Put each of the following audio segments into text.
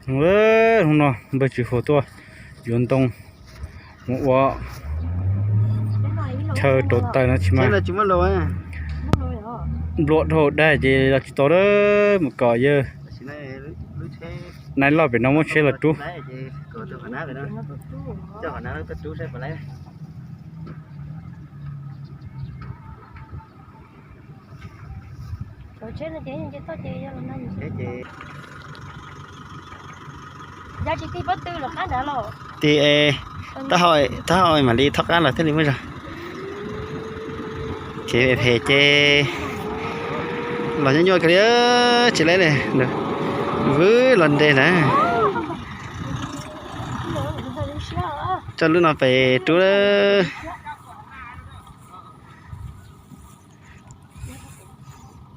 Hnub no npawg Tswv Huas tuaj yuav ntoo mus ua chaw rauv taws no tsis mas. Nplua dhau dag ces los tsis tau lawm, mus kom yawg nais loj pem no muab tsheb los rub. Tig, tab hau mam li thov qab los thiaj li muaj zog. Ces phem ces los nyuaj nyuaj kawg li, tsis laib li, vwb los nres lawm. Coj lub no pem rub.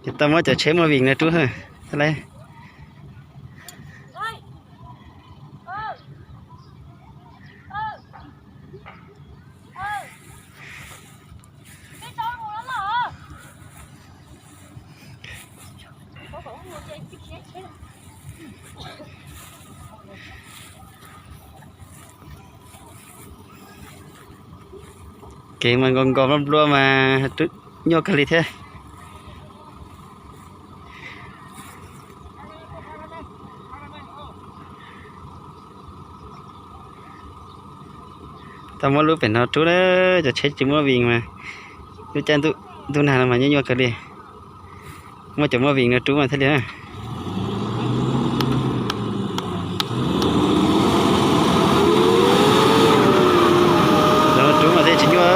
Ces tau muab cov tsheb muaj vim no rub. Kev mas nkaus nkaus nplua nplua mas nyuaj kawg li thiab. Tau muab lub pem no rub na, cov tsheb tsis muaj vim mas lub caij ntuj nag no mas nyuaj nyuaj kawg li. Muab cov muaj vim no rub mas thiaj li. Cov no rub mas thiaj tsis nyuaj.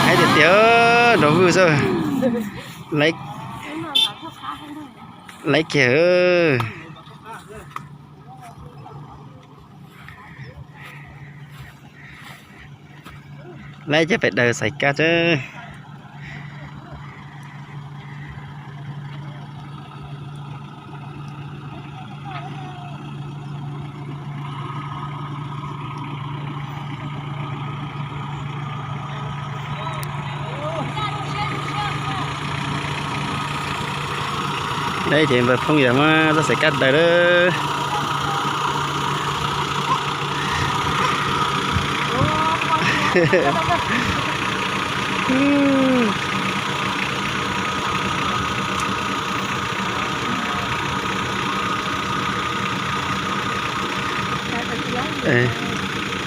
Haib tiag tiag, nrov vwj xwb. Laib kiag. Laib cov pem daws xaiv kab xwb. Ces npawg Phooj Ywg muab txoj xaiv kab daws lawm.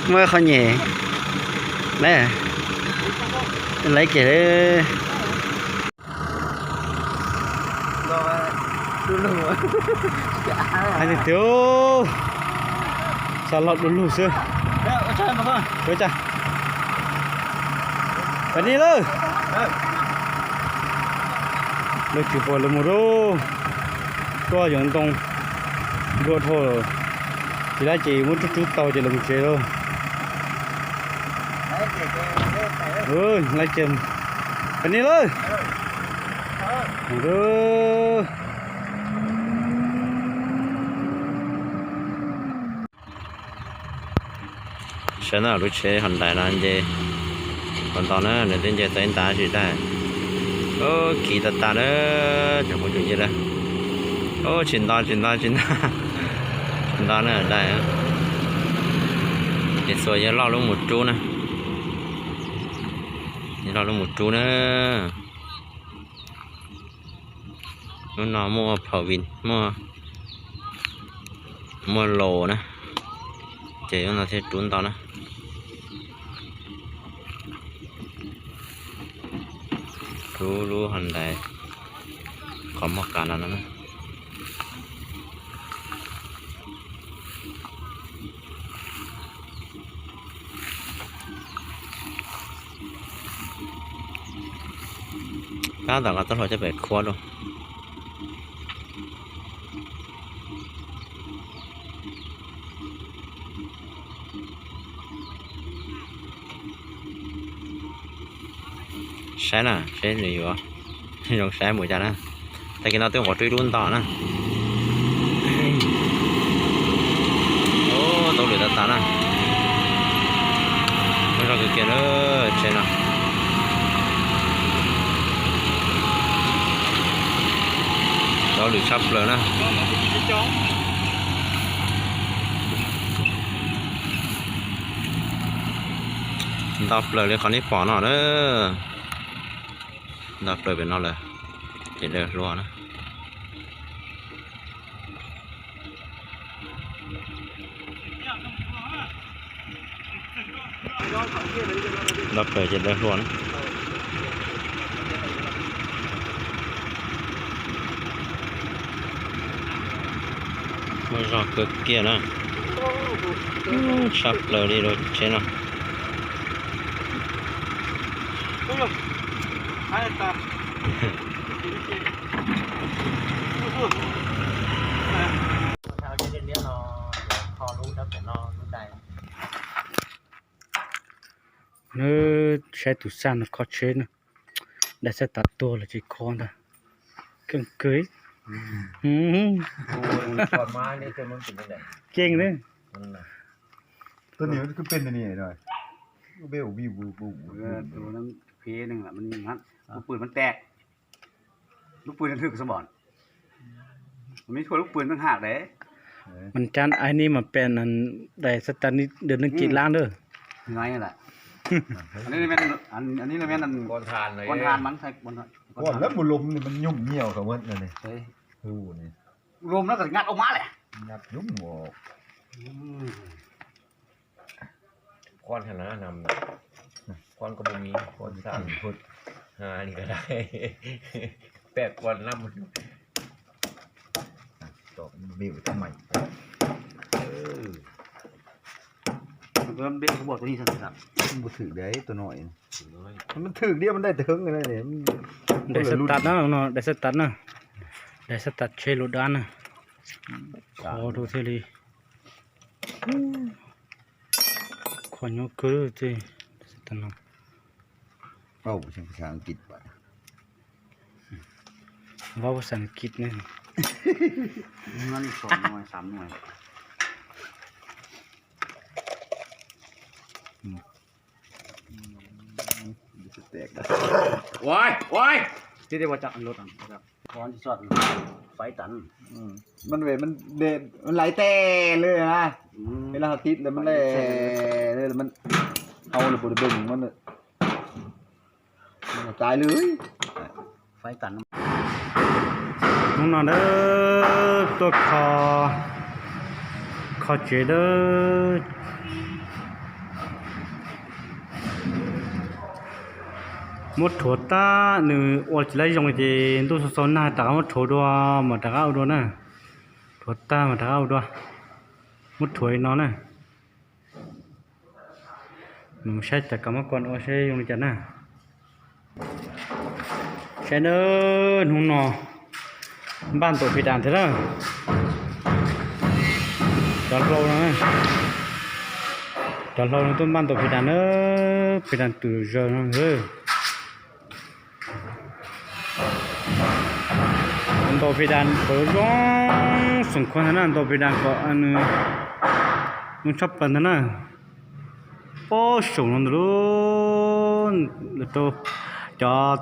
Muaj qhov nyem, laib kiag. Hais tiag tiag, sab loj du lug xwb. Peb ni lawm. Lawv tsis pom lawv mus lauj. Tuaj yuav ntoo nplua dhau lawm. Tsis laib ces muab rub rub tau ces lawv mus tsev lauj. Laib ces peb ni lawm. Saib na, lub tsheb Hyundai no nce puas nto na, nws twb nce tau ib nta tsis daj. Khiv tas tas na, tsoom phooj ywg na. Tsis nto, tsis nto, tsis nto, tsis nto na daj. Ces xuas yawg loj lub mus rub na. Yawg loj lub mus rub na. Lub no muaj phau vin, muaj, muaj laus na, ces lub no thiaj rub nto na. Rub lub Hyundai qhov muag qas no na. Tab tom nqa txoj hlua coj pem khuab lauj. Saib na, seb nws yuav zoo saib mus cas na. Tag kis no twb nqua rub ib lub nto na. Tau lwm tas tas na. Zog kawg kiag lawm tsheb no. Cov lwm tshaj plaws na. Ntau plaws li qhov nej pom no na. Ntau plaws pem no lawm. Ces daws hlua na. Ntau plaws ces daws hlua na. Muaj zog kawg kiag na. Tshaj plaws li lub tsheb no. Nws saib tus xaj no kho tsheb na, dai xab tav tuag los tsis kho ntag. Keej kawg. Keej na. Lub pwg twg xwb mas, mas cab ai ni mas pem dais xab tav ni dawm neeg kis lab ntawd. Lub mus lom mas nyuj nyiav kom lom na. Khon hab na, khon kuj muaj, khon xab, ha li ko da, peb khon na. Tus no, tus no, dais xab tav na, dais xab tav na, dais xab tav tsheb lus dab na. Kho rau thiaj li, kho nyob kawg li. Vab xas kis ne. Ua, ua, tib teb ua tsa lus, fais tas, lais tes lawm na, laj tib lawm, hau lawm puas deb, tsaib lawm. Hnub no dawb tuaj kho, kho tsev dawb. Muab rhuav tag, nws ua tsis laib zoo ces ntuj txhua txhua nag rov qab muab rhuav dua mas rov qab ua dua na. Rhuav tag mas rov qab ua dua. Muab rhuav li no na. Nws mus saib cov kab mab kos ua seb zoo li cas na. Saib nawb, hnub no npaj ntaus phi das thiab na. Cov hlau no, cov hlau no tuaj npaj ntaus phi das na, phi das twm zaws no. Ntaus phi das kom zoo xeem khuav ntag na, ntaus phi das kom nws zoo tshaj plaws ntag na. Pob xyoos no ntag lauj, cov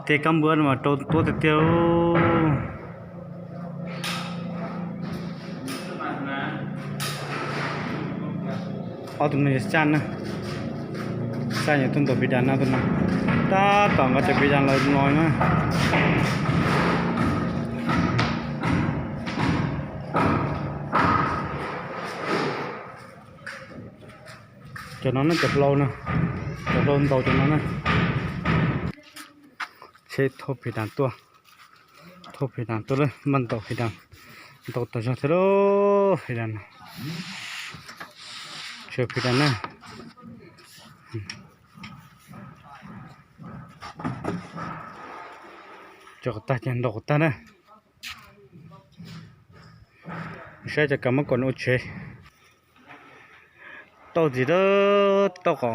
tiag kab npua no mas rau tuab tiag tiag lauj. Ob tug no yog xaj na, xaj yog tuaj ntaus phi das no, tus no tab tom nqa cov phi das los no na. Cov no na, cov hlau no, cov hlau ntaus cov no na. Tsheb thauj phi das tuaj, thauj phi das tuaj lawm, npaj ntaus phi das, ntaus tas zog thiab lauj. Phi das, tsawg phi das na. Cov qhov tag ces ntaus qhov tag na. Saib cov kab mab kos no ua tsev. Tauj ntxiv, tauj kom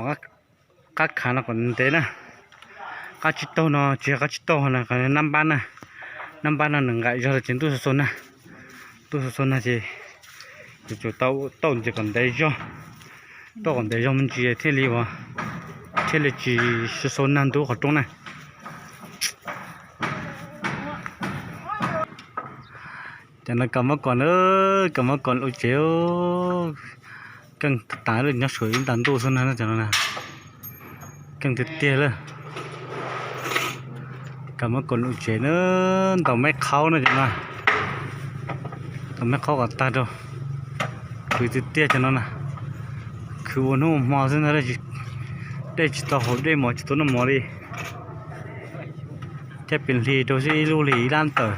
qab khav no kom ntev na. Qab tsib taug no tsis yog qab tsib taug na, nab npab na. Nab npab no nws nqaim zog los ces ntuj txhua txhua nag, ntuj txhua txhua nag ces yuav tsum tau tauj ntxiv kom ntev zog, tauj kom ntev zog me ntsis thiaj li uas thiaj li tsis sau nag ntub qhov rooj na. Cov no kab mob kos na, kab mob kos ua tsev, keej tas tas li, nyob suav ib nta ntuj xwb na cov no na. Keej tiag tiag li. Kab mob kos ua tsev na, ntaus meb qhaub na cov no. Ntaus meb qhaub kom tag rau. Khwv tiag tiag cov no na. Khwv ua hnub ua hmo xwb ntag, dej tsis tau haus dej, mov tsis tau noj mov li. Caj pis hli rau xwb, ib lub hli ib lab tawm.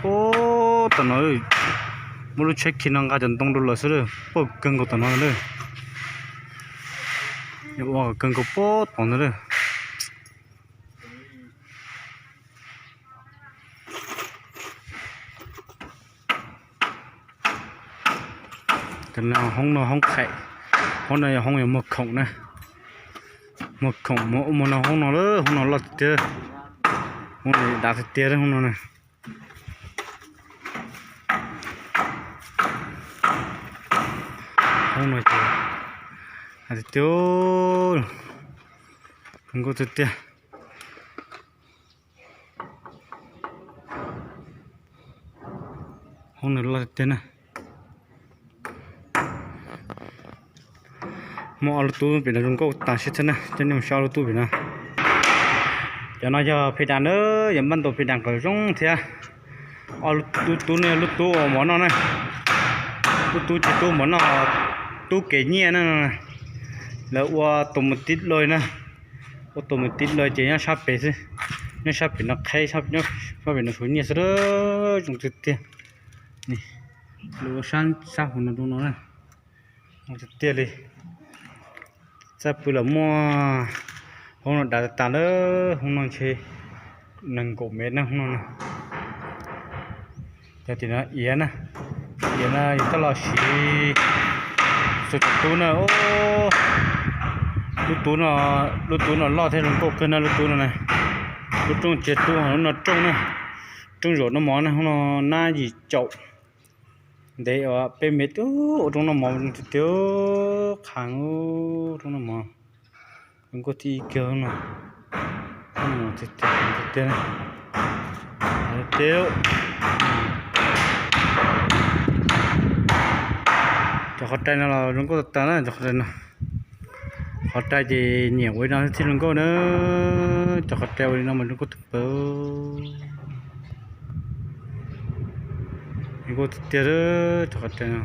Ub, tam no muaj lub tsheb khi no nqa cov ntoo rau lawm xwb, pom kawg nkaus tam no na. Yuav ua kawg nkaus pem tod ntag na. Cov no hoob no hoob qhaim, hoob no yog hoob yuav muag khoom na. Muag khoom muag ub muag no, hoob no lawm, hoob no loj tiag tiag, hoob no dav tiag tiag hoob no na. Hoob no ces tiag tiag, zoo nkauj tiag tiag. Hoob no loj tiag na. Muaj ob lub tub pem no zoo nkauj tas siab thiab na, coj nej mus saib ob lub tub pem no. Cov no yog phe das na, yog npaj ntaus phe das kom zoo thiab. Ob lub tub no yog lub tub ua mov noj na. Lub tub ces tub mov noj, tub kev nyiaj na. Lawv ua tus mus tib lawm na. Ua tus mus tib lawm ces nyob sab pem xwb. Nyob sab pem no qheb, sab pem no suav nyiaj xwb, zoo tiag tiag. Lawv ua sab, sab hauv no rau no na. Tiag tiag li. Txaj pw los muaj, hoob no dav tas tas lawm, hoob no ntshe nees nkaum mev na hoob no na. Cov tim no iav na, iav no yog coj los siv txhua cov tub na. Lub tub no, lub tub no loj thiab zoo nkauj kawg na lub tub no na. Lub rooj tsis yog tub, lub no rooj na, rooj zaum noj mov na, hoob no nab yim caum. Ntev peb mev tub ua rooj noj mov tiag tiag, qha rooj noj mov zoo nkauj tib kiag no. Tiag tiag, tiag tiag. Cov qhov rai no los zoo nkauj tas tas na, cov qhov rai no. Qhov rai ces nyiam ua li no thiaj zoo nkauj na. Cov qhov rai ua li no mas zoo nkauj tag npaum. Zoo nkauj tiag tiag, cov qhov rai no.